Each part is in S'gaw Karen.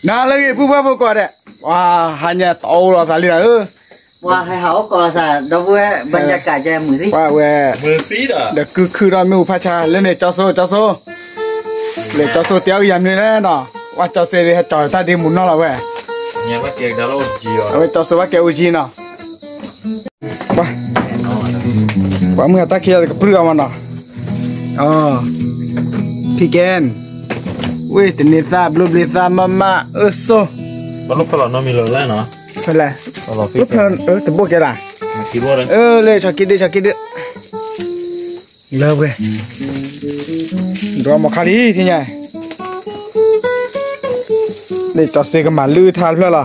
နၤလၢဂ့ၤ ပုၢ်ဘၣ်ဖိကိးဂၤဒဲး, ပှၤဟါညါတအိၣ်လီၤသးလံနၤဧၢ, ပှၤဟဲဟးအိၣ်ကိးသး ဒီပုၢ်ဝဲၢ် ဘၣ်ယကးကဲမုာ်သံ ပှၤဝဲ ဒီးကုခုဒီးမ့ၣ်အူဖးဆါ လၢန့ၣ်ကၠီစိ ကၠီစိ, လၢကၠီစိတဲအီၣ်ကယၤမနုၤလဲၣ်နီၤ, ပှၤကၠီစိဒ်ဟဲကၠီတၢ်ဒ့မူနီၢ်လီၤဝဲ, အဝဲကၠီစိဘၣ်ကဲအိၣ်ကံနီၤ ပှၤမုၢ်အတၢ်ခံဂၤကပြုၢ်အီၤမးနီၤ, ဖံကဲ, ဝ့ၢ်တန့ၤသၣ် ဘျိဘျ့သၣ်မးမး အၢစိ, ဖဲလဲၣ်, တဘိၣ်ကဲဒၣ်, လၢဆီက့ဒု ဆီက့ဒု, လၢဝဲ, ဒွးမီၤခါလံ ထံၣ်ညါ, လၢကၠီစိကမၤလုၢ်ထါတဖျၢၣ်လီၤ,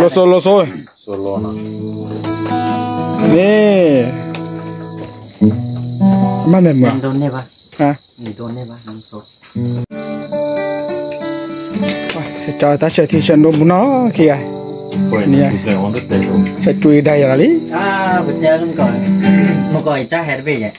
လိၣ်စိ လိၣ်စိ န့ၣ်, မ့ၢ်မ့ၢ်မ့ၢ်, ကၠီတၢ်ဆၢထံဆၢနိမူနီၢ်ခံဂၤ, ဟဲကွံာ်ဒၣ်ယၤလီၤလံ, မ့ၢ်ကီးအံၤတၢ်ဟဲတဘ့ၣ်ယဲ,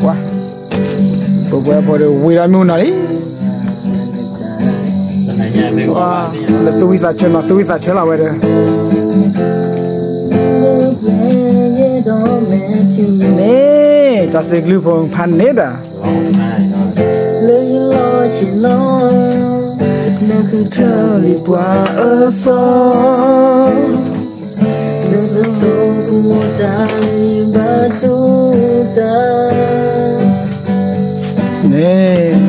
ပှၤ, ပဝဲဖိဒီးဝံၤဒီးမုၢ်နီၤလံ, လၢသူၣ်ဝံၣ်သးဆၢနီၤ သူၣ်ဝံၣ်သးဆၢလီၤဝဲဒီး, န့ၣ်, တၢ်စ့ကလုၢ်ဖိဖးန့ၣ်ဒီး လၢယလီၢ်ဆ့ၣ်နီၤ, နဃုထၢလံပှၤအၢသီ, လၢတစိကမီၤတၢ်လၢယဘၣ်တူၢ်တၢ်, န့ၣ်,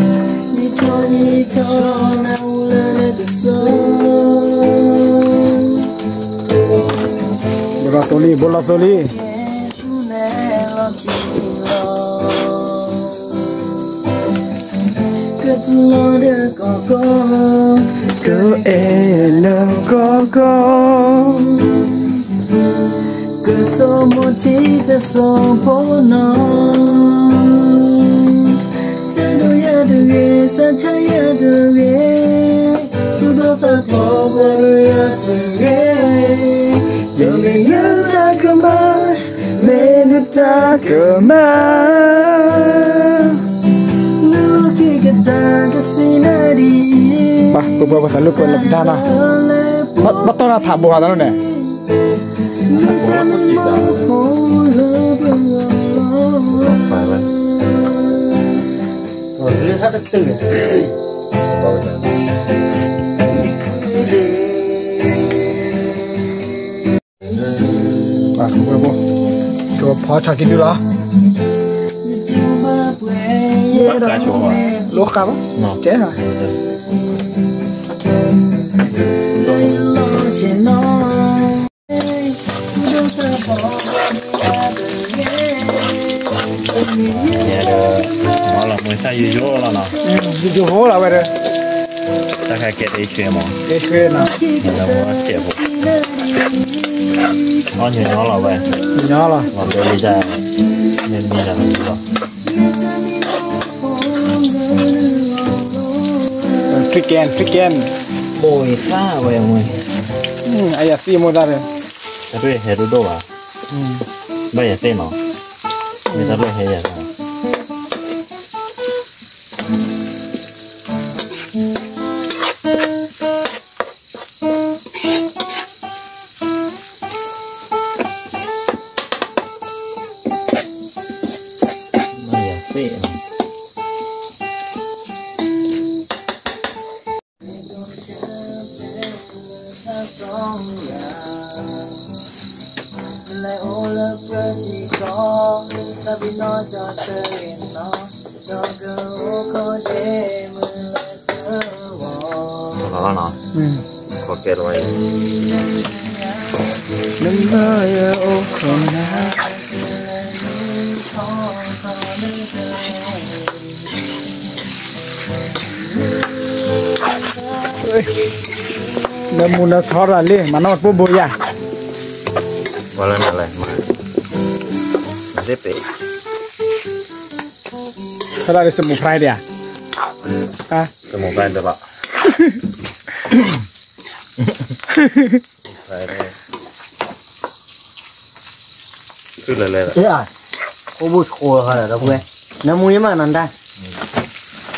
ဘိလီၤသိလံ ဘိလီၤသိလံ ကအဲၣ်လၢကီၢ်ကီၢ်, ကစိာ်မိၢ်ထံတစိာ်ဖိနီၤ, စၢဒိၣ်ယၤတဂ့ၤ စၢဆါယၤတဂ့ၤ, သူၣ်ဒိၣ်သးဖျိးပှၤဒီးယၤတဂ့ၤ, တမ့ၢ်ယတၢ်ကမၣ် မ့ၢ်နတၢ်ကမၣ်, နလီၢ်ခံကတၢၢ်ကစံးနၤဒ်အံၤ, ပှၤပှၤပှၤသးလၢပှဲၤလၢပတၢ်နီၤ, ဘၣ်တီၢ်နၤထးဘိဟးသးလီၤန့ၣ်, ပှၤဖီဆီက့ၤဒုလီၤ, လိဃာ်ဘၣ်, တဲ, မ့ၢ်သၣ်ယိယိလီၤနီၤ, ယိယိဖိလီၤဝဲဒီး, တၢ်ခါကဲတ့ဆွဲမး, တ့ဆွဲနီၤ, လၢဝဲကဲဖိ, အီၣ်ညီညီလီၤဝဲ, ညီညီလီၤ, လီၤဘဲလံတၢ်, မ့ၢ်မံတၢ်လီၤ, ထွံၣ်ကဲ, ထွံၣ်ကဲ, ဘိယသၣ်ဝဲမ့ၢ်, အယၤသံမိၢ်သၣ်ဒီး, တၢ်ဟဲဒိၣ်ဒိၣ်ဘၣ်, ဘၣ်ယၤသ့ၣ်နီၤ, မ့ၢ်တၢ်ဘၣ်ဟဲယၤသၣ် ဘၣ်ယၤသ့ၣ်နီၤ, လီၤလီၤနီၤ, အ ကဲလီၤ, နမ့ၢ်အိၣ်ခိၣ်နၢ်, နမူနဆီတၢ်လံ မၤနီၢ်တပိၢ်ဘိယၤ, ဝဲလၢနလဲၣ်, သ့ပ့ၤ, ဟဲလၢစမူဖရၢဒ့ဧါ, စမူဖရၢဒ့လီၤ. ဖဲလဲၣ်လဲၣ်, အိၣ်ဘိၣ်ဃိလီၤဒီပုၢ်ဝဲၢ်, နမူယမးနီၤတၢ်,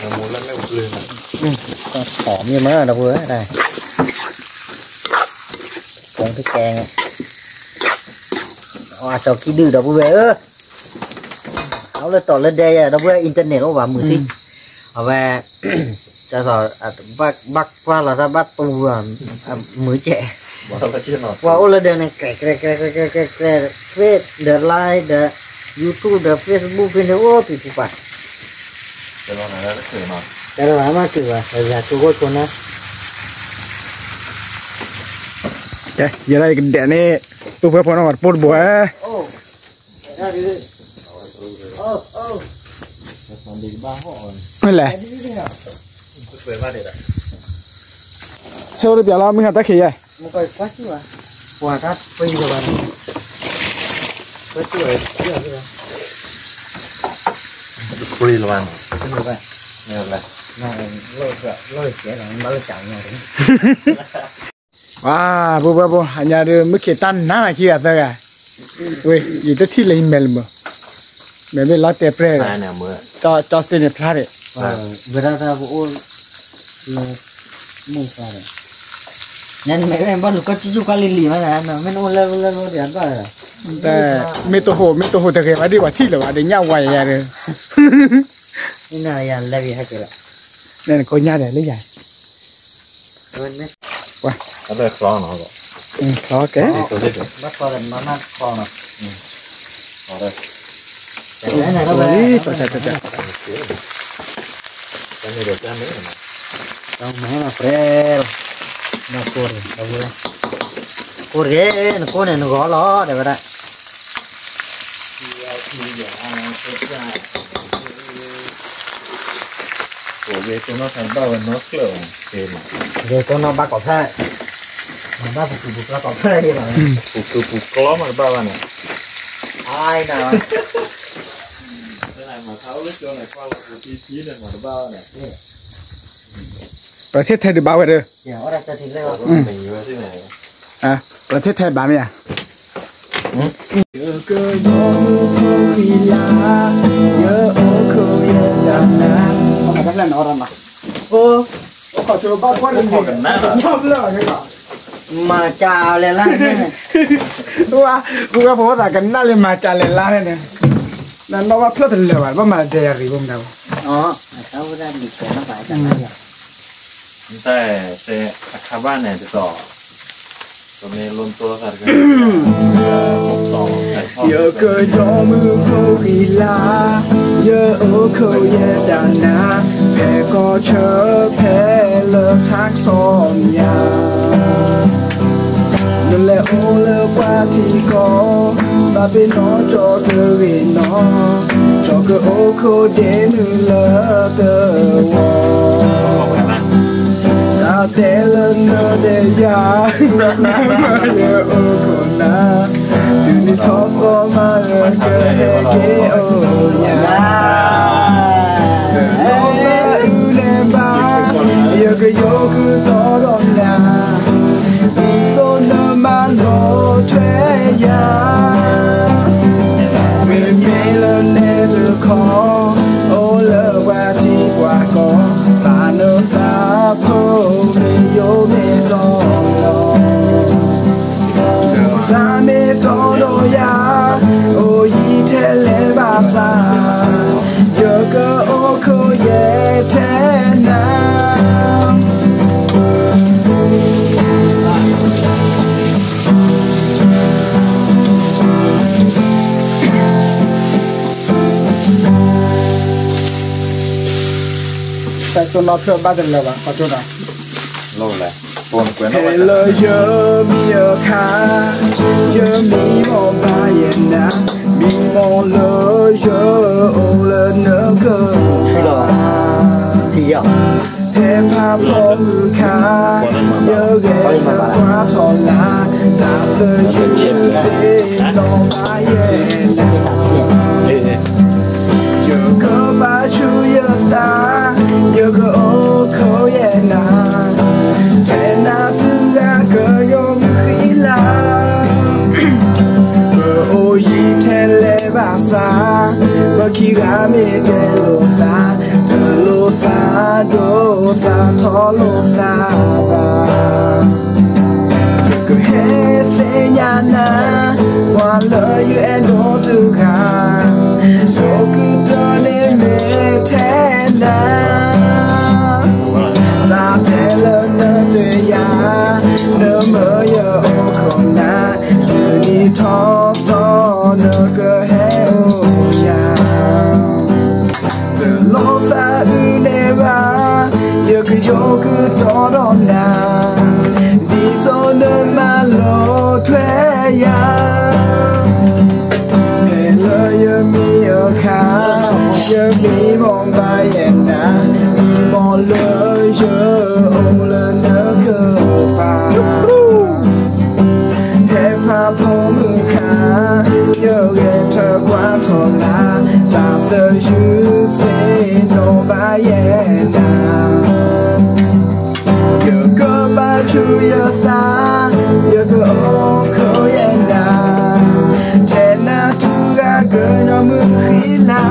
နမူလၢမ့ၣ်အူဘျၢၣ်, ထီၣ်မ့ၢ်မးဒီပုၢ်ဝဲၢ်, ဖုန်းတကဲ, အစီၤခံဒုၣ်ဒီပုၢ်ဝဲၢ်ဧၢ, အအိၣ်လၢတီၤလၢဒဲယဲ ဒီပုၢ်ဝဲၢ် internet အိၣ်ဘၣ်မုာ်သံ, အဝဲ ကသိး ဘၣ်ကွၢ်လီၤသးဘၣ်တူၢ်, မုာ်ကဲး, ပှၤအိၣ်လၢဒဲန့ၣ် ကြဲးကြဲးကြဲးကြဲးကြဲးကြဲး Face ဒီး Line ဒီး YouTube ဒီး Facebook ဖဲန့ၣ် အိၣ်ပံၤပူၤပာ်, တဲလီၤမးက့ၤဘၣ် ယၤဆိကမိၣ်ဆိနၢ်, ကဲ ယဲဒၣ်ယကဒဲးန့ၣ် ပုၢ်ဖိဖိနီၢ်ဂၤတပိၢ်တဘိဧါ. မ့ၢ်လဲၣ်, ဟဲအိၣ်တပျးလီၤ မုၢ်ဟါတၢ်ခံးယဲၢ်, ပှၤ ပုၢ်ဖိဖိ အညါဒုး မုၢ်ခံးတၢ်နါနၤခံဂၤသၢဂၤ, ဝဲ ယတထံၣ်လၢယမဲာ်လၢမုၢ်, မ့မ့ၢ်လီၤတဲာ်ပြဲၢ်ဒီး, ကၠီစ့န့ၣ်ဖျါဒံး, ဝဲဒၣ်တၢ်ပအိၣ်လၢ မိၢ်ဖျါဒီး, နမ့ၢ်ဘၣ်လူၤကီၢ်ကၠူၣ်ကၠူၣ်ကွၢ်လံလံမးနၤ, မ့ၢ်နအိၣ်လၢလၢလၢဒံးဘၣ်, မ့ၢ်တဟိး မ့ၢ်တဟိးတဂ့ၤဘၣ်ဒံး ပှၤထံၣ်လၢၤဘၣ်ဒီး ညၣ်ဝါယၤယၤဒီး, နကိးညါဒီးလၢယၤ, ပှၤ ချီကဲ, တၢ်မ့ၢ်ဒီးတၢ်မ့ၢ်, နကိး, ကိးတဂ့ၤ နကိးန့ၣ် နဂီၤလီၤ တဲဝဲဒၣ်. ဂ့ၤတိၢ်နီၢ်ဘၣ်ကီးဖျၢၣ်, ဂ့ၤတိၢ်နီၢ်ဘၣ်ကီးဖျၢၣ်, နဘၣ်ပူၤပူၤကျီမးတဘၣ်ဘၣ်န့ၣ်, အါနၤ ပထံၣ်ထဲဒုးဘၣ်ဝဲဒီး, ပထံၣ်ထဲဘၣ်မ့ၢ်ဧါ, ယကယီမုၢ်ခိၣ်ဃံလၤ, ယအိၣ်ခိးယဲတၢ်နၤ, မၤစၢ်လဲၤလၢ်န့ၣ်, ဝါ, ပဝဲပှၤဖိသၣ်ကနၣ်လၢမၤစၢ်လဲၤလၢ်န့ၣ်, နနီၢ်ဘၣ်ဖျၢၣ်တလၢာ်ဘၣ် ဘၣ်မၤဒဲးယၤရံၣ်ဘိမတၤဘၣ်. နတၢ်စ့အခါဘၣ်န့ၣ်ဒ်သိး, ပမ့ၢ်လိၣ်တိၢ်သးတက့ၢ်, ယကယီမုၢ်ခိၣ်ဃံလၤ, ယအိၣ်ခိးယဲတၢ်နၤ, ဖဲကီၢ်ဆၢဖဲလၢထးကစီၣ်ညါ နလဲၤအိၣ်လၢပှၤထံကီၢ်, ဘၣ်ပ့ၤနီၣ်ကၠီတဂ့ၤနီၣ်, ကၠီကအိၣ်ခိးဒ့မုၢ်လၢတဝီ, တၢ်တဲလၢနၤဒီးယၤ, ယအိၣ်ခိးနၤ, တုၤနုၤထီၣ်သီမးလၢကဟဲက့ၤအိၣ်ညါ, တၢ်အုၣ်လဲၤဘၣ်, ယကယီဃုာ်သီဒီးနၤ ဒ်သိးနမၤလီၤထွဲယၤ, မ့မ့ၢ်လၢနဲတခီ, အိၣ်လၢပှၤထံပှၤကီၢ်, သးနသးဖိမ့ၢ်ယိာ်မ့ၢ်တီလီၤ, သးမ့ၢ်တီဒီးယၤ, အိၣ်ယံၤထဲလဲၣ်ဘၣ်ဆၣ်, ယကအိၣ်ခိးယဲထဲနၤ တၢ်ကၠိနီၢ်ဖျၢၣ်ဘၣ်တလၢာ်ဘၣ် ခီကၠိဒီး, လိၣ်လဲၣ် ဖဲလၢယမံအခါ, ယမံမီၢ်ဘၣ်ယဲနၤ, မံမီၢ်လၢယအိၣ်လၢနကပၤ ဖဲဖးဖီမုၢ်ခါ, ယဂဲၤထၢၣ်ကွၢ်ထီၣ်လၢ်, တၢ်သယုၢ်သ့ၣ်နီၣ်ဘၣ်ယဲနၤ, ယကဘၣ်ဆူယသး, ယကအိၣ်ခိးယဲနၤ, ထဲနၤတဂၤကညီမုၢ်ဃံလၤ ပအိၣ်ယံၤထဲလဲၣ်ဘၣ်ဆၣ်, ပခံဂၤမ့ၢ်တဲလိာ်သး, တလိာ်သးဒိၣ်သးထီလိာ်သးဘၣ်. ယကဟဲသ့ၣ်ညါနၤ, ပှၤလၢယအဲၣ်ဒိးတဂၤ, ဒိၣ်ကတၢၢ်န့ၣ်မ့ၢ်ထဲနၤ တၢ်တဲလၢနတယာ်, နမၢယအိၣ်ခိးနၤ, တနံၤထီၣ်သီနကဟဲအိၣ်ယၤ, တလိၣ်သးအုးန့ၢ်ဘၣ်, ယကယိးကတီၤဒီးနၤ, ဒ်သိးနမၤလိထွဲယၤ ဖဲလၢယမံအခါ, ယမံမီၢ်ဘၣ်ယဲနၤ, မံမီၢ်လၢယအိၣ်လၢနကပၤ, ဖဲဖးဖီမုၢ်ခါ, ယဂဲၤထၢၣ်ကွၢ်ထီၣ်လၢ်, တၢ်သယုၢ်သ့ၣ်နီၣ်ဘၣ်ယဲနၤ ယကဘၣ်ဆူယသး, ယကအိၣ်ခိးယဲနၤ, ထဲနၤတဂၤကညီမုၢ်ဃံ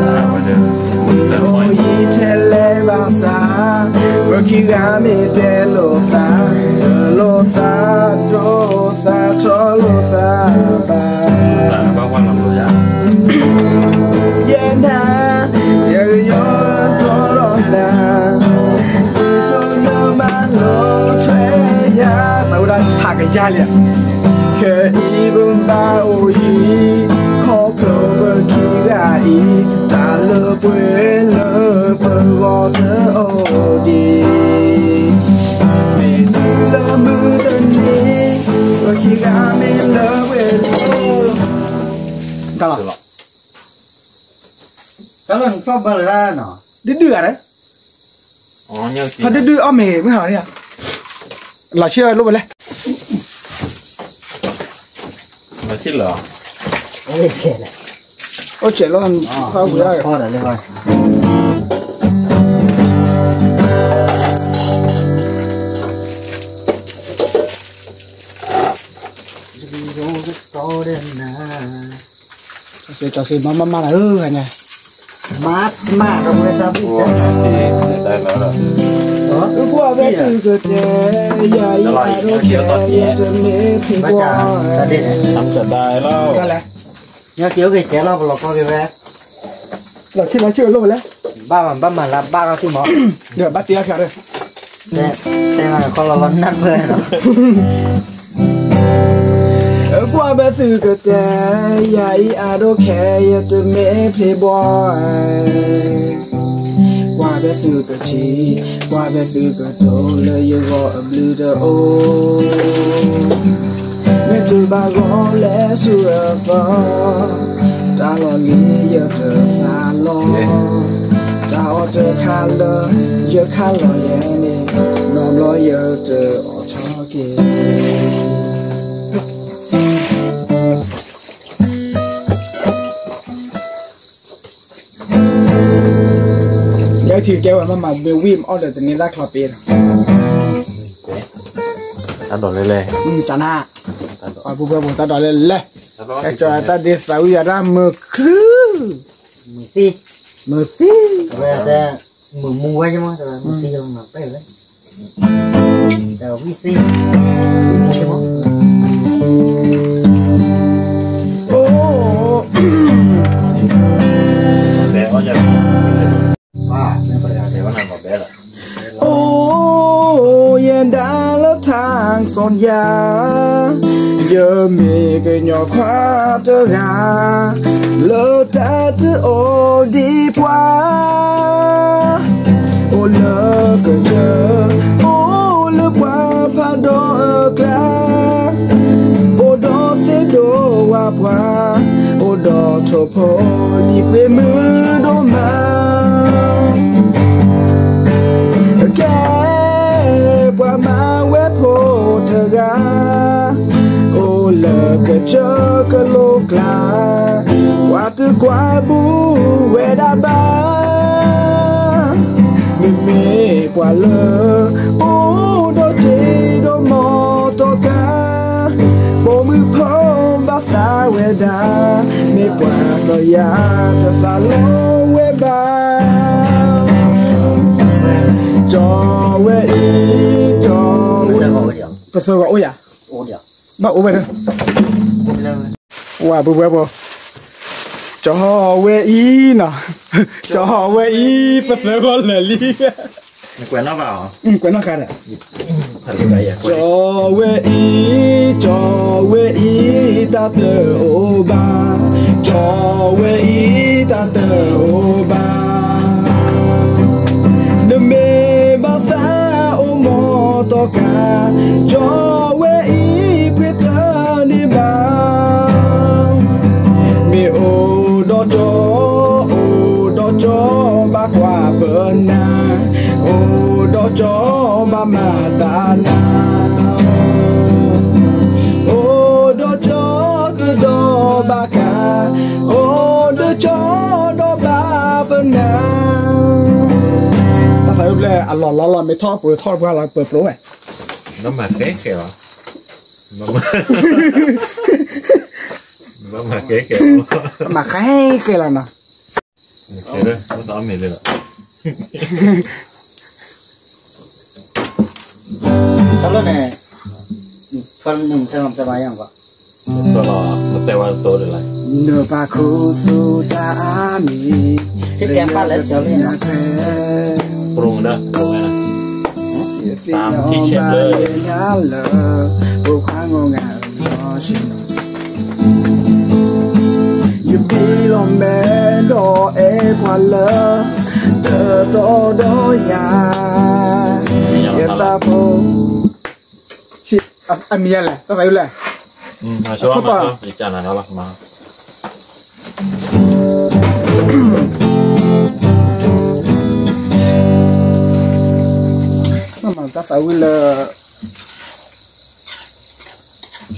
လၤ, အိၣ်ယံၤထဲလဲၣ်ဘၣ်ဆၣ်, ပခံဂၤမ့ၢ်တဲလိာ်သး, တလိၣ်သးဒိၣ်သးထီလိာ်သးဘၣ် ယဲနၤ, ယကယီၤတီၤလီၤနၤ, ဒ်သိးနမၤလိထွဲယၤ, မၤဝဲဒၣ်ထးကယါလံ, ခဲအံၤပဘၣ်အိၣ်ယံၤ, ခီဖျိပခံဂၤအံၤ, တၢ်လၢပှဲၤလၢပဂီၢ်တအိၣ်ဒံး, မ့ၢ်တုၤလၢမုၢ်တနံၤ, ပခံဂၤမ့ၢ်လၢပှဲၤလီၤ တၢ်လီၤ တၢ်လီၤနဖျီၣ်ဘၢလၢ်နီၤ, ဒုဒုဂၤဒီး, ဖျီၣ်ဒုဒုအီၣ်မ့ၢ်မုၢ်ဟါန့ၣ်, လီၤဆံၣ်လိၣ်ဝဲလဲၣ်, လီၤဆံၣ်လီၤ, အိၣ်ဆဲးလီၤ, ဖျီၣ်ဝဲလၢ ကၠီစ့ ကၠီစ့ မၤမၤမၤလၢဧၢ, မၤစမၤဒီးဝဲတၢ်ဘူၣ်, ကွၢ်ဝဲသုကတဲ, ယၤအံၤအါဒိၣ်ခဲအံၤတမ့ၢ်ဖံးဘီ, တၢ်လဲၣ်, ညက့ၤအိၣ်က့ၤကဲလီၤ ပလီၤကီက့ၤဝဲ, လီၤဆံၣ်လီၤဆံၣ်လိၣ်ဝဲလဲၣ်, ဘၣ်မၤဘၣ်မၤလၢဘၣ်ထီၣ်ထံမီၤ, ဒီးဘၣ်တ့အီၣ်ခဲဒီး တဲမၤခီလီၤလီၤနၢ်ပၢၢ်နီၤ, ကွၢ်ဝဲသုကတဲ, ယၤအံၤအါဒိၣ်ခဲအံၤတမ့ၢ်ဖံးဘီ, ကွၢ်ဝဲသုကထံၣ်, ကွၢ်ဝဲသုကတိၤလၢယဂီၢ်အဘျုးတအိၣ်, မ့ၢ်တဘၣ်ဂီၤလဲၤဆူအသီ, တၢ်လီၢ်လံၤယတသးလီၤ, တၢ်အီၣ်တခါလၢယခါလီၤယဲန့ၣ်, နီတဘျီယတအီၣ်ထီၣ်က့ၤ ယဲထံၣ်ကဲဝဲမးမး ဘၣ်ဝံၣ်မးအီၣ်ဒီးတန့ၢ်သၣ်ချီပ့လီၤ, တၢ်ဒိးလဲၣ်လဲၣ်, တၢ်နါ, ပှၤပူၤဖဲပူၤတၢ်ဒိးလဲၣ်လဲၣ်, ကဲကၠီတၢ်ဒ့သးဝံၣ်ယၤတၢ်မုာ်ချုး, မုာ်သံ, မုာ်သံ, ဝဲတဲ, မုာ်မူဝဲယမး တမုာ်သံလီၤမၤပဲၢ်ဝဲ, တဝံၣ်သံ, မုာ်ယမး အိ, အိ, ယဲဒၣ်လၢထါစီၣ်ယၤ, ယမ့ၢ်ကညီခွါတဂၤ, လၢတၢ်တအိၣ်ဒံးပှၤ, အိၣ်လၢကစၢၢ်, အိၣ်လၢပှၤ ဆၢကလိကျါ, ပှၤတကွၢ်ဘူးဝဲဒၣ်ဘၣ်. မ့မ့ၢ်ပှၤလၢ အိၣ်ဒီးစ့ဒီးမီၢ်တီကါ, ပိာ်မုၣ်ဖိဘၣ်သးဝဲဒၣ်, မ့ၢ်ပှၤသီၣ်ယၤတသးလီဝဲဘၣ်. ကၠီဝဲအံၤ, ကၠီဝဲ, ပသၢဂီၤအိၣ်ယၤ, ဘၣ်အိၣ်ဝဲဒၣ်, ဝဲဘုဘဲဖိ, ကၠီဝဲအံၤနီၤ, ကၠီဝဲအံၤ ပသၢဂီၤလၢာ်လံ, ကွဲးနီၣ်ဃာ်ဒီး ကၠီဝဲအံၤ, ကၠီဝဲအံၤ တၢ်တအိၣ်ဘၣ်, ကၠီဝဲအံၤ တၢ်တအိၣ်ဘၣ်. နမ့ၢ်ဘၣ်သးအိၣ်မီၢ်တီကါ, ကၠီဝဲအံၤပှ့ၤတန့ၢ်ဘၣ်. မ့ၢ်အိၣ်ဒီးကၠီ, အိၣ်ဒီးကၠီဘၣ်ကွၢ်ပနၢ်, အိၣ်ဒီးကၠီဘၣ်မၤတၢ်နၢ်, အိၣ်ဒီးကၠီကဒီးဘၣ်ကါ, အိၣ်ဒီးကၠီဒီးဘၣ်ပနၢ်. တၢ်သးဝံၣ်ဘျဲၣ်အလီၢ်လီၢ်လီၢ် မ့ၢ်ထီၣ်ပှဲၤထီၣ်ပှဲၤလီၤ ပၢၤပျိဝဲ, ဘၣ်မၤဃဲဃဲလီၤ, ဘၣ်မၤဃဲဃဲလီၤ, မၤဃဲဃဲလီၤနီၤ. တၢ်လၢန့ၣ်, ဖဲနုၢ်မဆဲးမဆဲးမၤယါကွၢ်, နပၢ်ခူသူၣ်တၢ်အါမံၤ, ပရူၢ်ဒၣ်, တၢ်ထံဆဲးဘျၢ, ယသ့ၣ်နီၣ်ဘၣ်ယဲညါလၢ, ဖိခွါငိၢ်ငါလီၤဆ့, ယပျံၤလီၤမဲဒီးအဲၣ်ပှၤလၢ, တတီဒီးယၤ, ယသးဖိ, အမံၤယၤလဲၣ်, တၢ်သးဝံၣ်လဲၣ်, အခိၣ်တီ, တၢ်သးဝံၣ်လၢ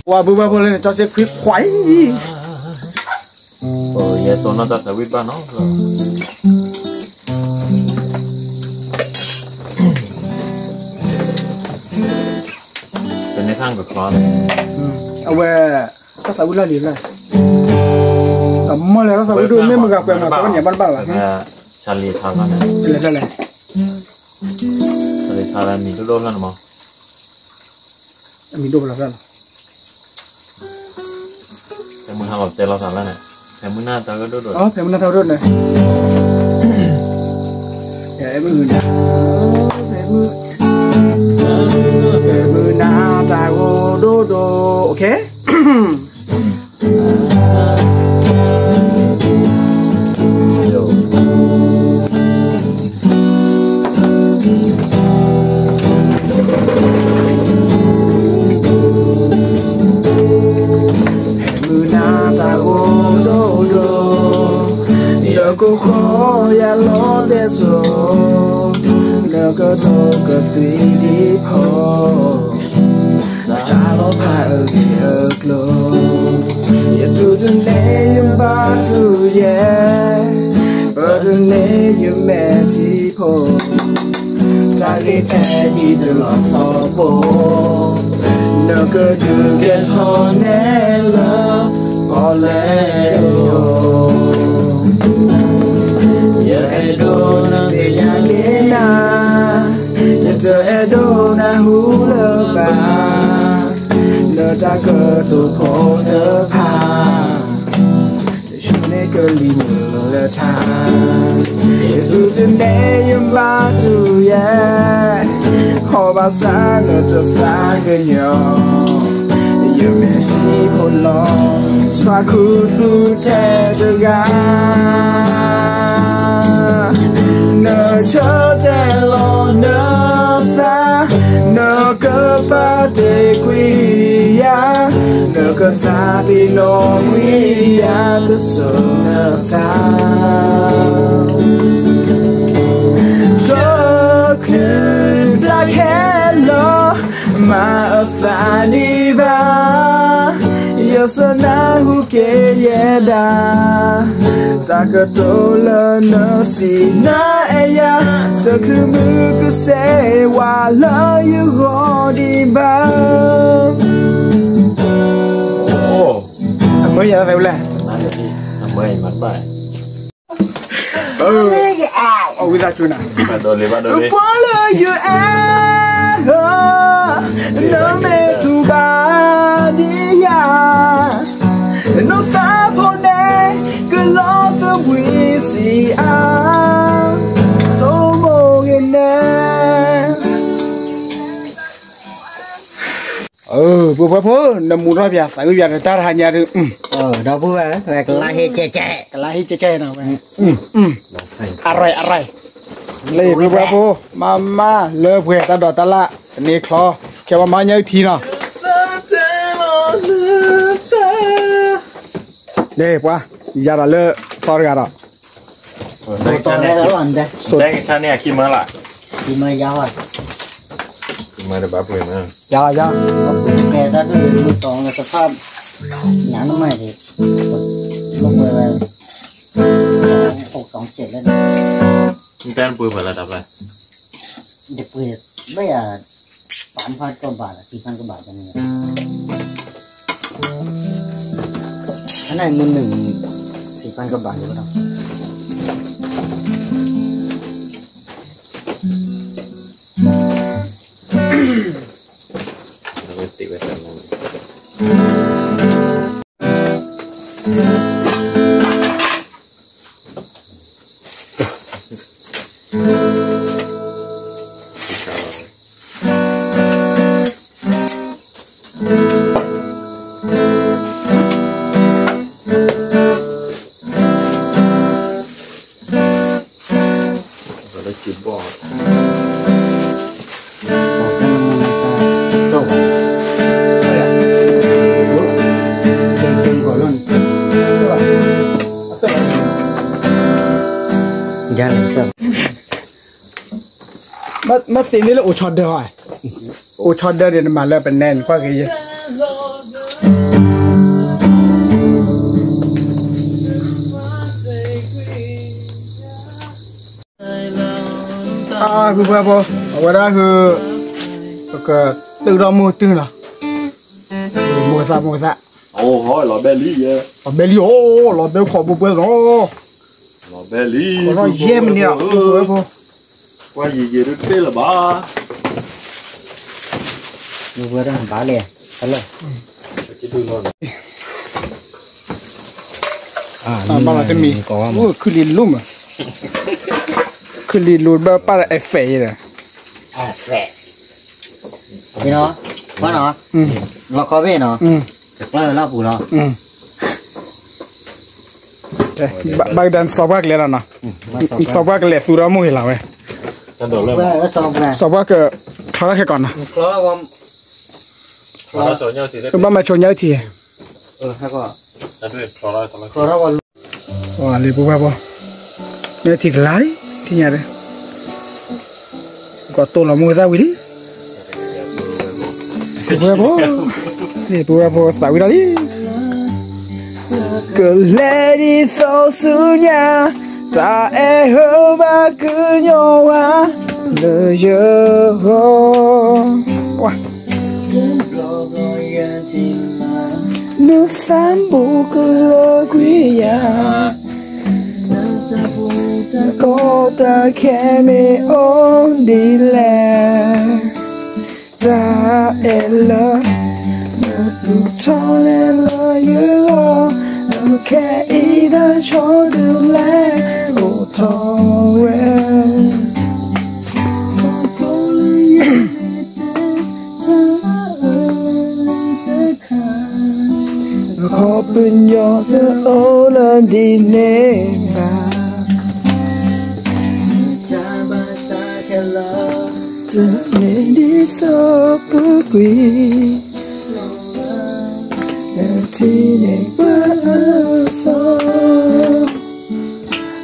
ဝဲဘုဘဲဖိလၢန့ၣ် ကၠီစ့ခွံခွါအံၤ, ယဲသိးနီၢ်တၢ်သးဝံၣ်ဘၣ်နီၤ, အဝဲ, တၢ်သးဝံၣ်လၢလံၤလၢ, အမ့ၢ်လၢတၢ်သးဝံၣ်ဒိၣ်မ့ၢ်မဂၤကွဲးမၤသးဝဲန့ၣ် ဘၣ်တဘၣ်ဘၣ်, ဆါလံၤထါလၢန့ၣ်, ဆါလံၤထါလၢမံၤဒိၣ်ဒိၣ်လၢန့ၣ်မး အမံၤဒိၣ်ဖျါဖျါလီၤ. ဖဲမုၢ်ဟါလီၤတဲလီၤသးလၢန့ၣ်, ဖဲမုၢ်နၤတၢ်ဂ့ၢ်ဒိၣ်ဒိၣ်, ဖဲမုၢ်နၤတၢ်ဂ့ၢ်ဒိၣ်န့ၣ်, ဖဲမုၢ်နၤ, ဖဲမုၢ်, ဖဲမုၢ်နၤတၢ်ဂ့ၢ်ဒိၣ်ဒိၣ်, ဖဲမုၢ်နၤတၢ်ဂ့ၢ်ဒိၣ်ဒိၣ်, နကဃီယၤလီၤတဲစိၤ, နကတိၤကသွံဒံးဖီ, တၢ်လီၤဖးအဂ့ၢ်အကျိၤ, ယထူၣ်တန့ၢ်ယဘါထုယဲ, ပၢတန့ၢ်ယမဲာ်ထံဖိ, တၢ်ဂ့ၢ်ထဲဒံးတလီၤဆီဘိ, နကဒုးကဲထီၣ်နဲလၢ, ပီၣ်လဲၣ်ယိာ်, ယအဲၣ်ဒိးနသ့ၣ်ညါက့ၤနၤ, ယတအဲၣ်ဒိးနၢ်ဟူလၢၤဘၣ်, လၢတၢ်ကတိၤဖိတဖၣ်, ယဆိကမိၣ်ကလံၤမုၢ်လၢထါ, ယထူၣ်တန့ၢ်ယဘါထုယဲ, ဟီၣ်ဘၣ်ဆၣ်နတသးကညီၤ, ယမဲာ်ထံဖိလီၤ, ထွဲခူသူၣ်ထဲတဂၤ, နဆၢတဲာ်လီၤနသး, နကပာ်တ့ၢ်ကွံာ်ယၤ, နကသးပ့ၤနီၣ်ကွံာ်ယၤတစိၤနသး, တချုးတၢ်ခဲလၢာ်, မၤအသးဒံးဘၣ်, ယ စနၢ်ဟူက့ၤယဲဒၣ်, တၢ်ကတိၤလၢနစံးနၤအဲၣ်ယၤ, တချုးမုၢ်ကစဲးဝးလၢယဂီၢ်ဒံးဘၣ်. အမၢယၤသးဝဲလဲၣ်, အမၢယၤမၤတဘၣ်. အဝံသးစူၤနၤ, ဘၣ်ဒိးလံ ဘၣ်ဒိးလံ, ကွၢ်လၢယအဲၣ်ဧၢ, နမ့ၢ်တူၢ်ဘၣ်ဒံးယၤ, နသးဖိန့ၣ် ကလီၤသဘှံးစံးအါ, ဆိမိၣ်ဂ့ၤန့ၣ်. ပုၢ်ဖိဖိ, နမူထီၣ်ပၠးသးဝံၣ်ပၠးဒီးတၢ်တဟါညါဒုး, ဒီပုၢ်ဝဲၢ် ကလါဟ့ကဲကဲ, ကလါဟ့ကဲကဲနီၤဝဲ, အရဲၣ်အရဲၣ်, လၢပုၢ်ဖိဖိ, မၤမၤလၢပှဲၤတၢ်ဒိးတၢ်လၢ်, တန့ၢ်ချီ, ခဲဘၣ်မၤညၣ်အုၣ်ထံနီၤ. န့ၣ်ပှၤ, ယၤဒီးလၢသီတဂၤဒီး ဒဲကဆါန့ၣ်အခံမၢလၢ်, ခံမၢယါဝဲ, ခံမၢတဘၣ်ပှဲၤမၢ, ယါယါ, ကဲတၢ်ဒုးမုၢ်စီၤလၢတဖၣ်, ညၣ်နမၤဒံး, လၢပှဲၤဝဲ, အိၣ်ကီစဲးလၢ, နတဲနပှဲၤဖဲလဲၣ်တၢ်ဖဲ, တပှဲၤ, ဘၣ်ယၤ, သၢဖၢၣ်ကဘၣ်လီၤ သၢဖၢၣ်ကဘၣ်တန့ၣ်, အန့ၣ်မုၢ်နုာ်, သၢဖၢၣ်ကဘၣ်လီၤ မ့ၢ်တ့ၢ်န့ၢ်လၢအိၣ်ဆီဒၢ, အိၣ်ဆီဒၢန့ၣ် နမၤလၢပနဲနကွၢ်က့ၤယဲ. အၢ ပုၢ်ဖိဖိ, အဝဲဒၣ်ဟု, ပကတုၤဒီးမိၢ်တုၤနီၤ, မိၢ်သးမိၢ်သး, လီၤဘဲလံယဲ, လီၤဘဲလံအိၣ်, လီၤဘဲခိးဘိဘဲလီၤ, လီၤဘဲလံ, ယဲၢ်မံးနံးလီၤ, ကွၢ်ယံာ်ယံာ်တသ့လၢၤဘၣ်. ဝဲဒၣ်ဘၣ်လဲၣ်, ဟဲလၢ, ဘၣ်လီၤတမံၤ, ခုၣ်လံလိမး, ခုၣ်လံလိဘၣ်ပၢ်ဒီး effect ဒီး, effect နီၤ, ဘၣ်နီၤ, လီၤခီဘ့ၣ်နီၤ, ကကျၢၢ်လီၤပူၤလီၤ. ဘၣ်ကဒါစီၤပှၢ်ကလဲၤလီၤနီၤ, စီၤပှၢ်ကလဲၤသူဒီးမိၢ်ဂ့ၤလီၤဝဲ, စီၤပှၢ်ကချီထီၣ်ခဲကီးနီၤ, ဘၣ်မၤဆိညါအုၣ်ထံ, လံပူၤဘၣ်ဖိ, မ့ၢ်ထံကလါလံ, ထံၣ်ညါဒီး, ကီးတိၢ်လီၤမိၢ်သၣ်ဝံၤလံ. ပဝဲဖိ, ပဝဲဖိသးဝံၣ်တၢ်လံ. ကလဲၤဒ်သိးဆူညါ, တၢ်အဲၣ်ဟၢဘၣ်ကညီဝါ, လၢယဂီၢ်, နသးဘူးကလၢကွံာ်ယၤ, ကီးတၢ်ခဲမ့ၢ်အိၣ်ဒ်လဲၣ်. တၢ်အဲၣ်လၢ နသူၣ်ထီၣ်လဲၤလၢယဂီၢ်, အခဲအံၤတၢ်ဆီတလဲ အိၣ်ထီၣ်ဝဲ. ခီပညီတအိၣ်လၢဒ်န့ၣ်ဘၣ်. တမ့ၢ်ဒ်သိးပူၤကွံာ်, ထံၣ်န့ၢ်ပှၤအသီ,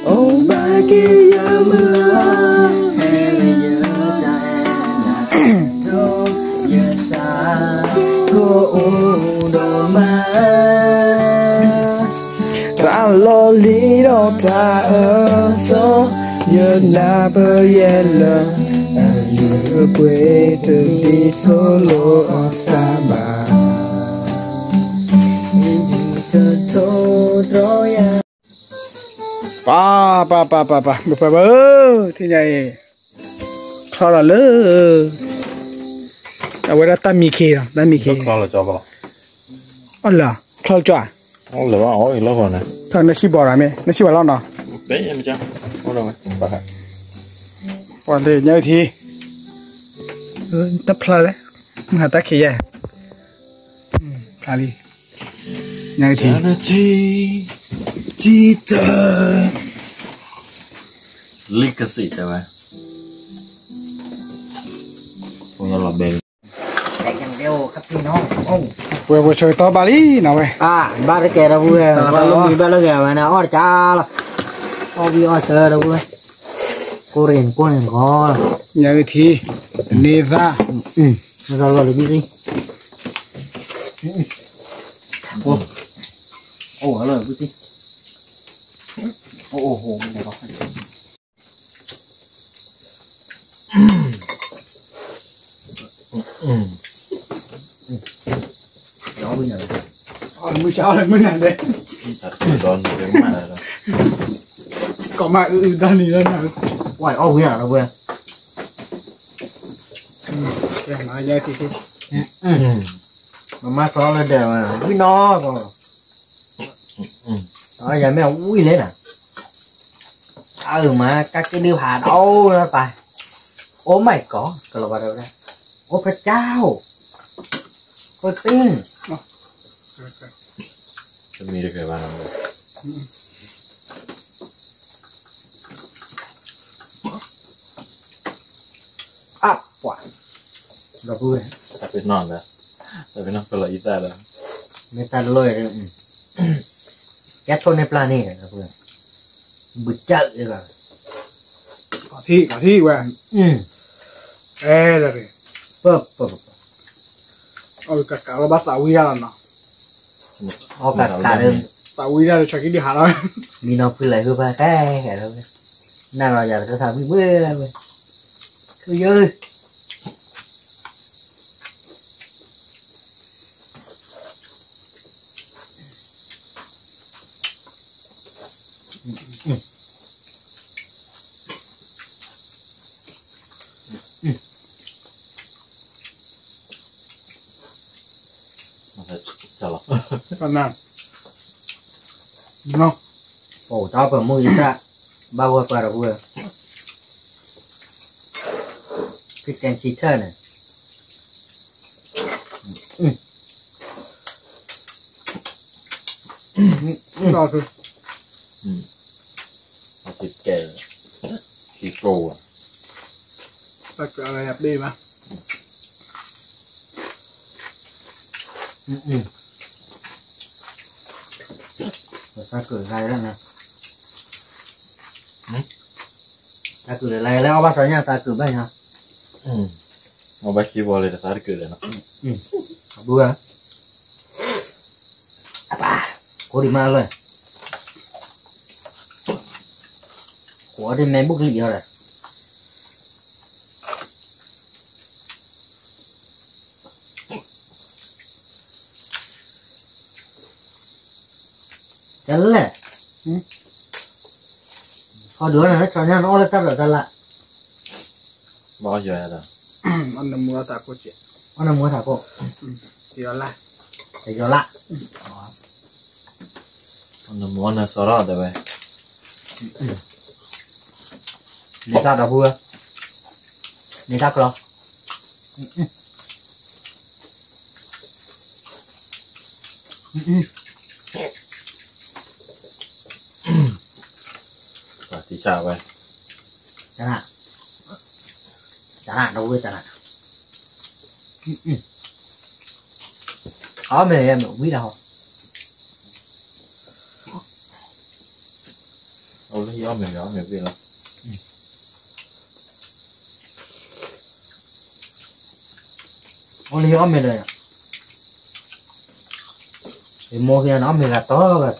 အိၣ်ဘၣ်က့ၤယၤမုၢ်လၢ်, ယသးကအိၣ်ဒီးမး. တၢ်အၢသီ ယနၢ်ပၢၢ်ယဲလၢ အလုၢ်အပှ့ၤတဒ်သိးလိာ်အသးဘၣ်. ပၢ်ပၢ်ပၢ်ပၢ်ပၢ် ပှၤပှၤဧၢ, ထံၣ်ညါအံၤ ချီလီၤလၢ အဝဲဒၣ်တၢ်မံခ့လီၤ, တၢ်မံခ့, အီၣ်လၢ ချီကၠီဧါ, နစံၣ်ဘီၣ်ရၤမ့ၢ် နစံၣ်ဘၣ်လီၤနီၤ, ပှၤလၢညါထံ တဖျါလဲၣ်, မုၢ်ဟါတၢ်ခံးယဲၢ်, ဖျါလံ, ညါထံ တံတၢ လံကစံးတဲဝဲ ပှဲၤပှဲၤဆၢကတီၢ်ဘၣ်လံနီၤဝဲ, ဘၣ်တကဲဒီပုၢ်ဝဲၢ်, ဘၣ်လၢမံဘၣ်လၢဂဲၤဝဲန့ၣ် အီၣ်တကၢ်လီၤ, အီၣ်ဝံၣ်အီၣ်ဆၢဒီပုၢ်ဝဲၢ်, ကိၢ်ရ့ၣ်ကိၢ်န့ၣ်ဂီၤလီၤ, ညါထံ တန့ၤသၣ်, နကလီၤလံဘံၣ်သံ အိၣ်လၢဘုသံ အိၣ်အိၣ်ဟိ မုၢ်ဆါလၢမုၢ်နၤဒဲး, ကီၢ်မးအုၣ်အုၣ်ဒီနံၤလၢနၤ, ဝဲအီၣ်ဝံၤလီၤဝဲ, မမါသီလၢဒဲးဝဲ ဝံၣ်နီၢ်ကီၢ် ယမ့ၢ်ဝံၣ်လဲၣ်နၤ, အၢမၤကက့ဒုးဖးဒီးအိၣ်လၢပၢ်, Oh my God ကလီၤဘၣ်ဒီးဝဲဒၣ်, အိၣ်พระเจ้า โคตรปิ้ง တမံၤတဂဲၤဘၣ်နီၤ, အပှၤ ဒီပုၢ်ဝဲၢ် တၢ်ပ့ၤနီၣ်လၢ တၢ်ပ့ၤနီၣ်ကလီၤအံသၣ်လၢ မ့ၢ်တၢ်တလီၢ်အံၤ ကဲထိၣ်န့ၢ်ပျၢ်န့ၢ်ဒီပုၢ်ဝဲၢ် ဘုကၢ်အံၤလီၤ ကီၢ်ထံၣ်ကီၢ်ထံၣ်ဝဲ အဲလၢ ပပပ အီၣ်ကးကးလီၤဘၣ်သးဝံၣ်တၢ်လီၤနီၤ အီၣ်ကးကးလၢ သးဝံၣ်တၢ်လၢဆီခံဒုးဟးလီၤ မံနီၤဖုလၢဟုဖၢ်ကဲကဲလၢ နၢ်လီၤယၤတကသးဝံၣ်ဝဲဝဲ ခုယၢ ပအိၣ်တၢ်ပမူအံသၣ် ဘၣ်ဝဲပှၤတပူၤ ကကဲခံထၢၣ်န့ၣ် ကဲ ခံကိၢ် တၢ်ကၢ်လၢယဘ့ၣ်ဘၣ် တၢ်ကၢ်လၢလၢန့ၣ် တၢ်ကၢ်လၢလၢအီၣ်ဘၣ်စီညါတၢ်ကၢ်ဘၣ်ညါ အီၣ်ဘၣ်ခံဘီလၢတသးတကၢ်လၢနီၤ အဘုၣ် အပၢ် ကိးဒံးမးလၢ ကိးဒံးမဲာ်ဘုၣ်ကလံၤအီၤဒီး တလဲၣ် ဟီဒုးအီၣ်နၤလၢဆီညါနအီၣ်လၢတၢ်ဒီးတၢ်လၢ် ဘၣ်အီၣ်ယွၤယၤဒီး အီၣ်နမူအီၣ်သးကိၢ်စဲး အီၣ်နမူအီၣ်သးကိၢ် တယီၤလၢ် တယီၤလၢ် အီၣ်နမူအီၣ်နစီၤထီၣ်တဲဝဲ န့ၢ်တၢ်ဒီပုၢ်ဝဲၢ် န့ၢ်တၢ်ကျီ ပှၤသံဆၣ်ဝဲ တနၢ် တနၢ်ဒီပုၢ်ဝဲၢ်တနၢ် အီၣ်မ့ၢ်ဝံၤလီၤဟီ အီၣ်မ့ၢ်ဝံၤလီၤ အီၣ်လၢအီၣ်မ့ၢ်လၢ ယမိၢ်က့ၤနီၤ အီၣ်မ့ၢ်ဂၤတီဂၤတီ တ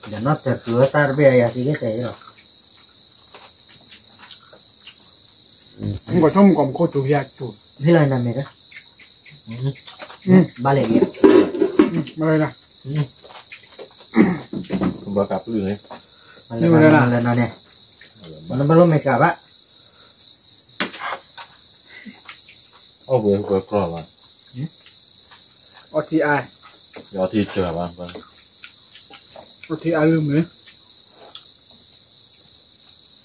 ဒီးနီၢ်တၢ်ကျၢၤတၢ်တဘ့ၣ်အယၤသံကဲတဲလီၤ. မ့ၢ်ကီၢ်ဆိကမိၣ်ကီၢ်မူခိၣ်တူၤယၤတူၤ, ဟ့ၣ်လီၤနၤမဲာ်, ဘၣ်လဲၣ်, ဘၣ်လဲၣ်, ဘၣ်ကပၢၢ်န့ၣ်, လဲၤနၤန့ၣ်, နဘၣ်လိၣ်မဲာ်ကဘၣ် အီၣ်ဝဲပှဲၤကျီၢ်လီၤ, အီထံအါ, ယအီထံစၢၤဘၣ်, အီထံအါလၢမ့ၢ်,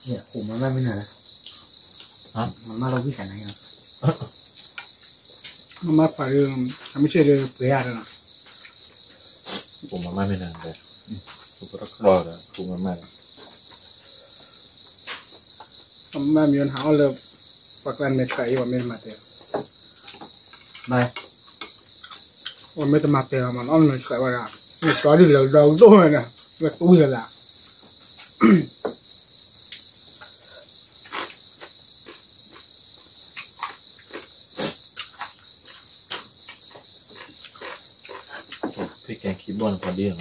ယဃိးမၤမၢ်မ့ၢ်နၤလၢ, မၤမၢ်လီၤဝံၣ်သးနၤ, မၤမၢ်ခွါဒီး, အမ့ၢ်ဆ့ၣ်ဒီးပှဲၤယၤဒီးနီၤ, ဃိးမၤမၢ်မ့ၢ်နၤ, ဃိးမၤမၢ်ဒီး, မၤမၢ်မ့ၢ်နဟးအီၣ်လၢ, ပှၤကျါမဲာ်ဆှးအံၤ ပှၤမ့ၢ်တမၤတဲ ပှၤမ့ၢ်တမၤတဲလီၤမး နအီၣ်မ့ၢ်ဆှးဝဲဒၣ်, နတီဒ်လဲၣ်ဒီဒိၣ်ဝဲန့ၣ်, ဝဲတူၢ်လၢ်လၢ် ဖံကဲခံဘီၣ်န့ၣ်ပှၤဒ်လီၤ,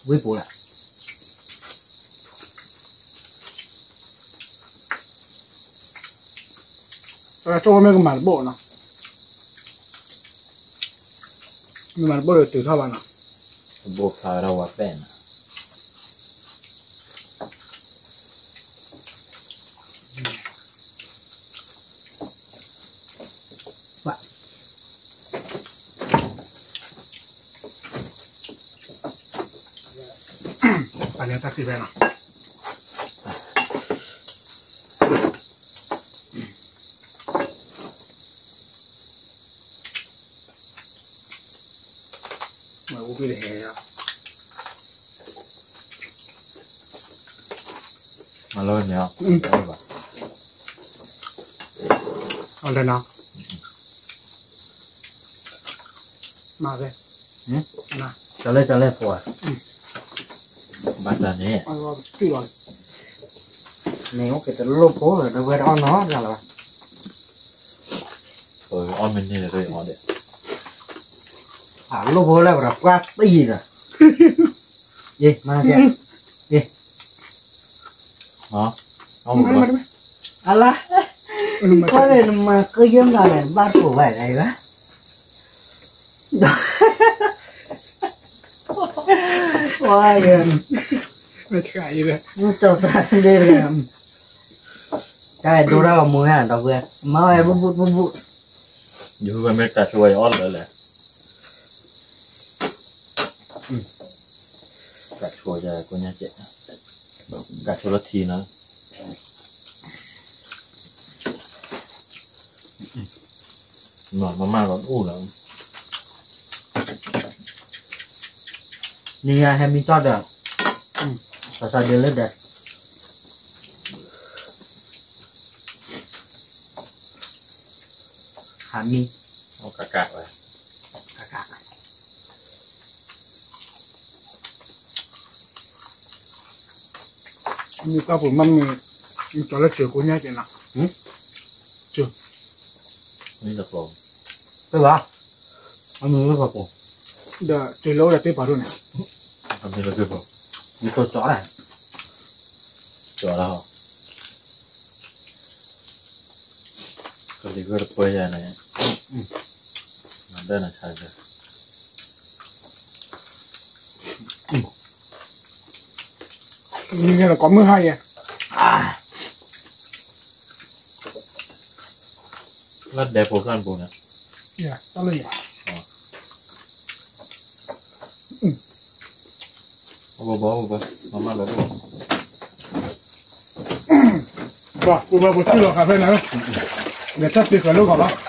ဝံၣ်ပူၤလၢ် တၢ်ကၠိဝဲမ့ၢ်ကမၤတဘိၣ်နီၤ, မ့ၢ်မၤတဘိၣ်ဒီးတုၤထီၣ်ဘၣ်နီၤ, တဘိၣ်ဖျါဝဲဒၣ်ဝဲပဲၣ်နီၤ. ပှၤလဲၤတၢ်သံဖဲနီၤ မၤလီၤန့ၣ်, အီၤလဲၣ်နီၤ, မၤဝဲ, တၢ်လဲၣ်တၢ်လဲၣ်ဖိဧါ, ဘၣ်တၢ်န့ၣ်, န့ၣ်အိၣ်က့ၤတလိၣ်ဖိလၢၤ ဒီပုၢ်ဝဲၢ်တအီၣ်နီတဂၤလၢၤဘၣ်, အီၣ်မ့ၢ်န့ၢ်လၢၤအီၤဒီး, အလိၣ်ဖိလၢပှၤပှၢ်တံၢ်ဒီး, အ့ မၤကဲ, အ့ အလါ, ကွၢ်န့ၣ် နမၤကယဲၢ်မနုၤလဲၣ် နဘၣ်တပိာ်ဘၣ်ဒၣ်အံၤဘၣ်, ဝါယဲ, မ့ၢ်တၢ်သးဒ့တဂၤ, တၢ်ဒိတၢ်ဂီၤမူဟဲဒီပုၢ်ဝဲၢ် မၤဝဲဘူးဘူးဘူးဘူး, ယဟူဝဲမ့ၢ်တၢ်ဆိဝဲယအီၣ်လၢာ်လဲၣ်, တၢ်ဆိယကိညါကဲ, တၢ်ဆိလၢထံနီၤ မၤမၤလီၤအိၣ်လီၤ, နံၤညါဟဲမံတီၢ်ဒီး, ကစၢ်ဒုးလၢဒီး, ဟးမံ, ကကးဝဲ, ကကး မ့ၢ်ပှၤပူၤမးမ့ၢ်, မ့ၢ်ကၠီလၢစၢၤကိညါကဲနီၤ, စၢၤ, မ့ၢ်တပျီ, တဘၣ်, အမ့ၢ်လၢပှၤပူၤ, ဒီးစၢၤလၢအိၣ်ဒီးသ့ၣ်ပှၤဒိၣ်န့ၣ်, အမ့ၢ်လၢသ့ၣ်ပှၤ, မ့ၢ်ကၠီကၠီဒၣ်, ကၠီလီၤ, ကလံၤဂၢၢ်တပၢယၤန့ၣ်, ဒၢနဆါက မ့ၢ်ကီးမုၢ်ဟါယဲ လၢဒဲဖိသၣ်ပူၤန့ၣ် တၢ်လၢယၤ ဘီဘီဘီဘီ မၤမၤလီၤဘီ ဘီ ပူဘီပူစုလီၤခးဖဲန့ၣ် လဲၤတၢ်သ့ဃၢၤလိၣ်ဂီၤလီၤ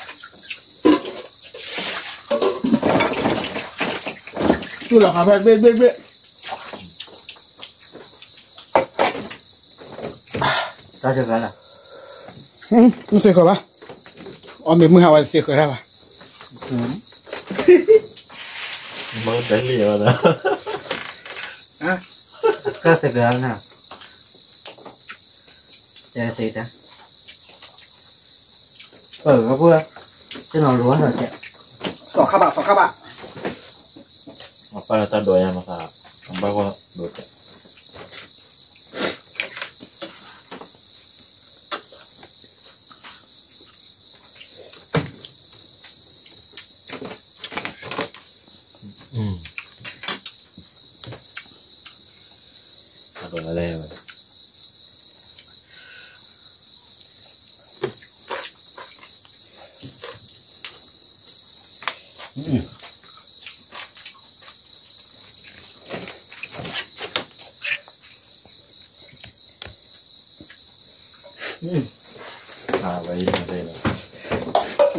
စုလီၤခးဖဲ ဘ့ၣ်ဘ့ၣ်ဘ့ၣ် တၢ်သ့ဃၢၤလီၤ မ့ၢ်သ့ဃၢၤဘၣ် အီၣ်မ့ၢ်မုၢ်ဟါဝဲသ့ဃၢၤတၢ်ဘၣ် မ့ၢ်တလံၤဝဲဒၣ် ကသ့ဃၢၤနၤ တဲသ့တၢ် ပၢ်ကဖိ တနီၤလိၤဝဲ စီၤခါဘၣ် စီၤခါဘၣ် အပၢ်လၢတၢ်ဒိးယါမသး အဘၣ်ဂီၢ်ဒိးတဲ အဒိးလဲၣ်ဝဲ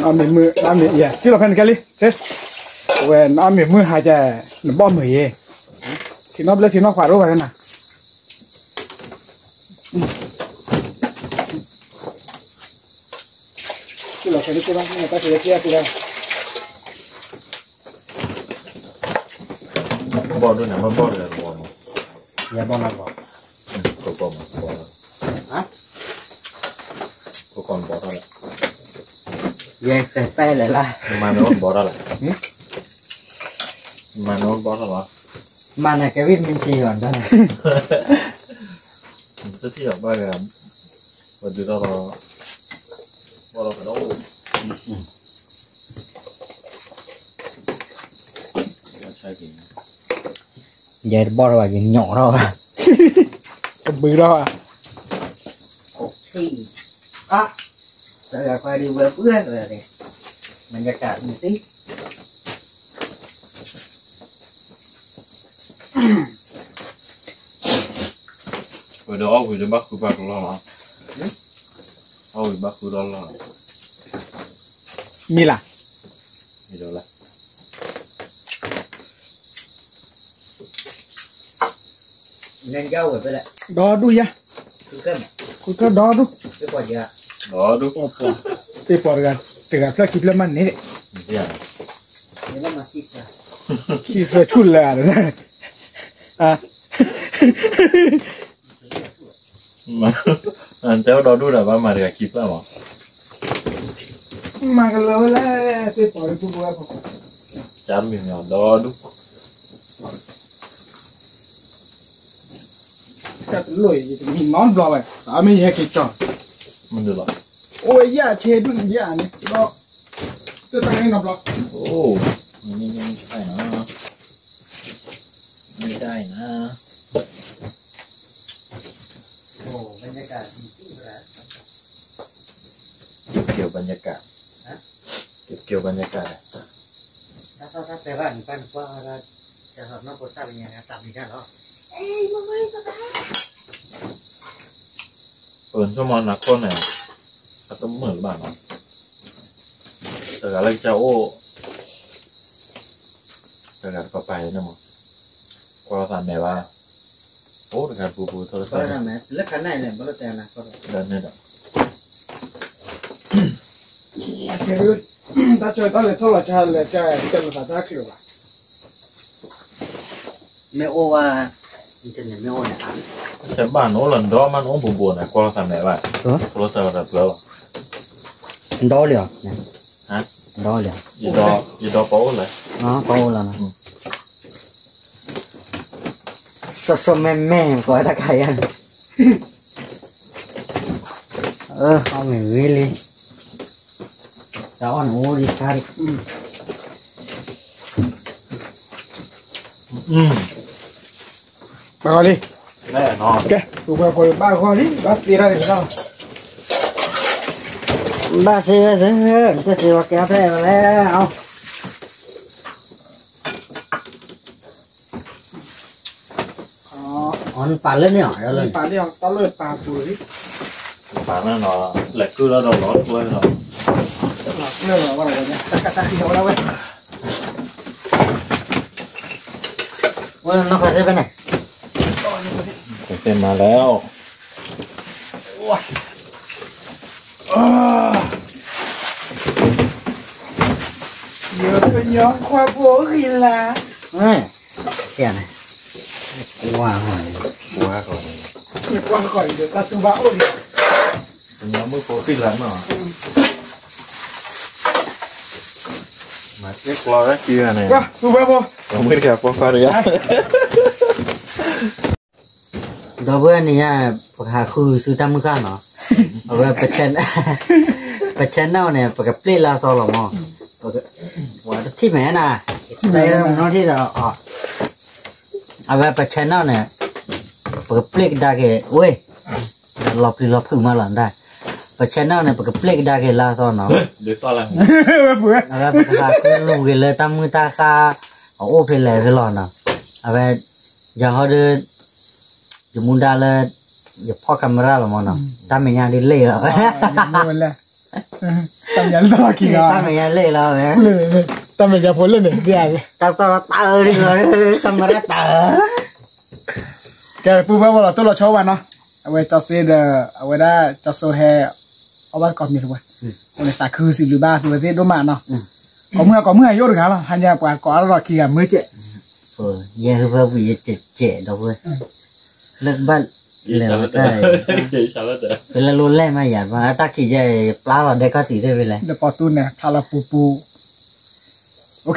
အမ့ၢ်မုၢ် အမ့ၢ်ယဲ က့လီၤဖဲန့ၣ်ကဲလံ ဝဲ အမ့ၢ်မုၢ်ဟါကဲ နဘီၣ်မုာ်ယဲ ထံၣ်နီၣ်ဘျၢထံၣ်နီၣ်ခွးတအိၣ်ဘၣ်နၤ က့လီၤဖဲန့ၣ်က့ဘၣ် နတၢ်က့ၤက့ၤက့ၤ ဘီၣ်ဒိၣ်န့ၣ် ဘီၣ်ဘီၣ်တဂၤတဘီနီၤ ယဲဘီၣ်နီၤဘီၣ် ကိးဘီၣ်မး ဘီၣ်လီၤ ကိးဘီၣ်ဘီၣ်ထီၣ်လီၤ ယဲဃဲၤပဲလဲၣ်လၢ မၤန့ၢ်အိၣ်ဘီၣ်ထီၣ်လီၤ မၤန့ၢ်အိၣ်ဘီၣ်ထီၣ်လီၤ မၤန့ၢ်ကဲဝံၣ်မ့ၢ်ထံလီၤ တထံၣ်လီၤဘၣ်ဂၤ ပဒုးထီၣ်လီၤ ဘီၣ်လီၤကဒီး ယဲတဘီၣ်ထီၣ်ဘၣ် ယညိးထီၣ်ဘၣ် တဘုးထီၣ်ဘၣ် တဂၤခွါဒံးဝဲပှဲၤဝဲ ဘၣ်ညါကၣ်မ့ၢ်သ့ ပဒီးအီၣ်ဝံၤဒီးဘၣ်ဃုပှၤကလီၢ်လီၤ, အီၣ်ဝံၤဘၣ်ဃုဒီးလီၢ်လီၤ, မ့ၢ်လၢ, မ့ၢ်ဒီးလၢ, ဒီဒူၣ်ယါ, ဃုကဒီဒူၣ်, ဒီဒူၣ်, သ့ၣ်ပှၤတဂၤ, တဂၤဖျၢၣ်ခံဖျၢၣ်မးန့ၣ်, ခံဖျၢၣ်ဆူၣ်လၢာ်, တဲဝဲဒီဒူၣ်ဒီးဘၣ်မၤတဂၤခံဖျၢၣ်မး, မၤကလၢၤဝဲလၢ, သ့ၣ်ပှၤတပူၤဝဲ, ကၢ်မံၤမံၤဒီဒူၣ် တၢ်တလိၣ်အံၤ ယတမံၤနီတဘျီဝဲ, အမ့ၢ်ယဟဲက့ၤကၠီ, မ့ၢ်ဒ်လီၤ, အိၣ်ဝဲယၢ်ဆဲဒူၣ်ယၢ်န့ၣ်, ဒီး, တၢ်တၢ်န့ၣ်နီတဘျီ, အိၣ်, မ့ၢ်တၢ်အံၤနၤ, မ့ၢ်တၢ်အံၤနၤ, အိၣ်, ဘၣ်ညါကၣ်, က့ၤဘၣ်ညါကၣ်, က့ၤဘၣ်ညါကၣ်, တၢ်တၢ်တဲဘၣ်န့ၣ် ပၢ်နကွၢ်, တၢ်နီၢ်ဖိသၣ်လၢညါတၢ်မံၤတၢ်လီၤ, ပဆိကမိၣ်နၤခိၣ်န့ၣ်, အတမုာ်လၢၤဘၣ်နီၤ, တဂၤလၢကစၢ်အိၣ်, တဂၤတပၤပၤအံၤန့ၣ်မး, ကွၢ်လိာ်သးမဲာ်ဘၣ်, အိၣ်တဂၤတပူၤပူၤထီၣ်လၢ, လၢခါန့ၣ်လဲၣ် ဘၣ်လၢတဲနၤခိၣ်ဒီး, လၢန့ၣ်ဒီး တၢ်ဆၢတၢ်လဲၤထီၣ်လီၤကၢ်လဲၤကၢ်ကၢ်လိာ်သးတၢ်ချုးဘၣ်, မ့ၢ်အိၣ်ဝဲ, မ့ၢ်အိၣ်န့ၣ်, ဆဲးဘၣ်နအိၣ်လီၤဒီးမးနအိၣ်ဘူးဘူးန့ၣ် ကွၢ်လိာ်သးမဲာ်ဘၣ်, ကျိစၢၤလီၤသးပျၢၤလီၤ, ဒီလီၤ, ဒီလီၤ, ယဒီပှၤအိၣ်လၢ, ပှၤအိၣ်လီၤ, စီစီမဲမဲကိးဝဲတၢ်ခါယါန့ၣ်, အမ့ၢ်ဂ့ၤလံ, တၢ်အီၣ်န့ၣ်အိၣ်ဒံးခါဒံး, ပှၤဂီၤလံ, ကဲ ပှၤဖိဘၣ်ဂီၤလံ ဘၣ်သ့ထီၣ်လံလီၤ, ဘၣ်စ့ဝဲစ့, တစ့ဝဲကဲဖဲလဲၣ်, အီ နပာ်လၢန့ၣ်အီၤ, ပာ်လၢန့ၣ်လီၤ, လဲၤကုၢ်လီၤဒီးလီၤကျၢၤလီၤ, လီၤကျၢၤလီၤဝဲ, တၢ်တၢ်ခံလီၤဝဲဒၣ်ဝဲ, ဝဲနီၢ်ခါသ့ဖဲန့ၣ်, သ့မၤလဲၣ်, ယကညီခွါဖိဂံၤလၤ, န့ၣ်, ကွၢ်, ကွၢ်ဃီၤဒီးတၢ်တူၢ်ဘၣ်အိၣ်လံ, ကညီမုၣ်ဖိဂံၤလၤနီၤ, မၤကဲကျီဝဲခံဂၤန့ၣ်, ဒီပုၢ်ဝဲၢ်န့ၣ်ညါ, ပကဟးဃုစုတၢ်မုၢ်ဃၢ်နီၤ, အဝဲ ပ channel န့ၣ် ပကပျ့ၢ်လၢအသီလီၤမး, ပှၤတထံၣ်မဲာ်နၤ, ထံၣ်မဲာ်နီၤထံၣ်ဒီး, အဝဲပ channel န့ၣ် ပကပျ့ၢ်ကဒါက့ၤဝဲ, လီၤပျံၤလီၤဖုးမးလီၤဒၣ်, ပ channel န့ၣ် ပကပျ့ၢ်ကဒါက့ၤလၢအသီနီၤ, အဝဲပကဟးဃုလူၤက့ၤလၢတၢ်မုၢ်တၢ်ဃၢ်အအိၣ်ဖဲလဲၣ်ဖဲလီၤနီၤ, အဝဲ ယဟီဒီး ယမူဒါလၢ ယဖီၣ် camera လီၤမးနီၤ, တၢ်မဲာ်ညါဒ်လဲၣ်လီၤ, တၢ်မဲာ်ညါလဲၣ်လီၤဝဲ, တၢ်မဲာ်ညါဖိလၢန့ၣ်, တၢ်သီၣ်လီၤတၢ်အၢဒ်လီၤ, camera တၢ်အၢ, ကဲ ပုၢ်ဝဲၢ်လီၤတိၢ်လီၤဆီဘၣ်နီၤ, အဝဲကၠီၤစ့ဒီး အဝဲဒၣ်ကၠီၤစိဟဲ အီၣ်ဘၣ်တကိးမံၤတဝဲ, အဃိန့ၣ် သးခုစံးဘျုးဘၣ်သုဝဲသ့ၣ်ဒိၣ်မးနီၤ, ကိးမုၢ်ဟါကိးမုၢ်ဟါယအိၣ်တဂၤလီၤ, ဟါညါပှၤကိးအါထီၣ်ဒီးခံဂၤမုၢ်ကဲး, ယဲၢ်ဟၢဖၢပူၤယကဲးကဲးဒီပုၢ်ဝဲၢ်, လၢကဘၣ်လဲၤဝဲတၢ်, ဖဲလၢလိၣ်လဲၢ်မးယၤ တၢ်ခံးယဲၢ် ယပျၢ်လီၤဒဲးခီၣ်ထံးသ့ၣ်ဖဲလဲၣ်, ဒီးပီတူၢ်န့ၣ် ဖျါလီၤပူပူ,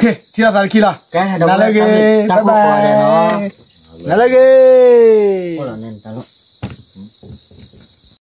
ထံၣ်လိာ်သးတခံလီၤ, နၤလၢဂ့ၤ, တၢ်ခိၣ်ဃီဒဲးနီၤ, နၤလၢဂ့ၤ, အိၣ်လီၤန့ၣ်တၢ်လိၣ်